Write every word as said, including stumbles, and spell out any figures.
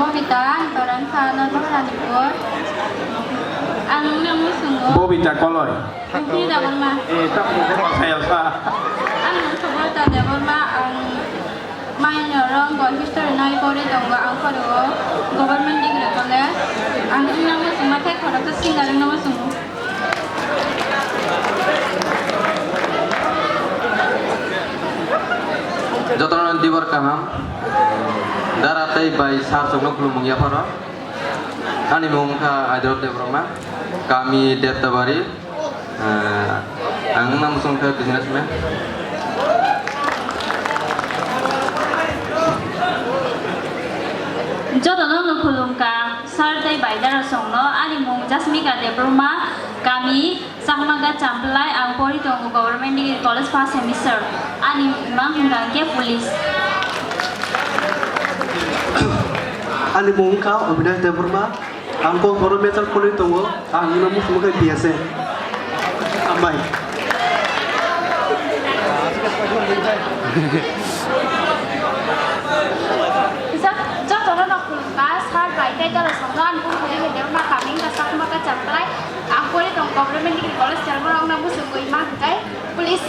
Bobita, ang Torang Sa, North Ranipur. Ang nang musungo. Bobita Koloi. Bobita Debbarma. Eh, tak mo ko saya sa. Ang Bobita Debbarma, ang minor rong go history nai pori tongo, ang poro Government Degree College. Ang nang musungo, thai khorok ta singa rang nang musungo. Jotono dibar kaham. Dara tei bai sir chwngno khulumung yapharo. Ani mung wngkha Aidrop Debbarma, kami Dettabari. Ah, ang wngna muchung kha businessman. Jotono no khulumkha sir tei bai dara chwngno. Ani mung Jasmika Debbarma, kami Chakmaga Champlai, ang pori tongo Government Degree College first semester. Ani imang hwnkha hwnkhe police. Ani mung wngkha Abhinash Debbarma, ang kok boro major pori tongo, ang ino muchungo khe B S A. Hambai. Jotono no khulumkha sir bai tei dara chwngno. Ani mung Debbarma, kami wngkha Chakmaga Champlai. Ang pori tong Government Degree College, Chelmorong na muchungwi ma hwnkhe police.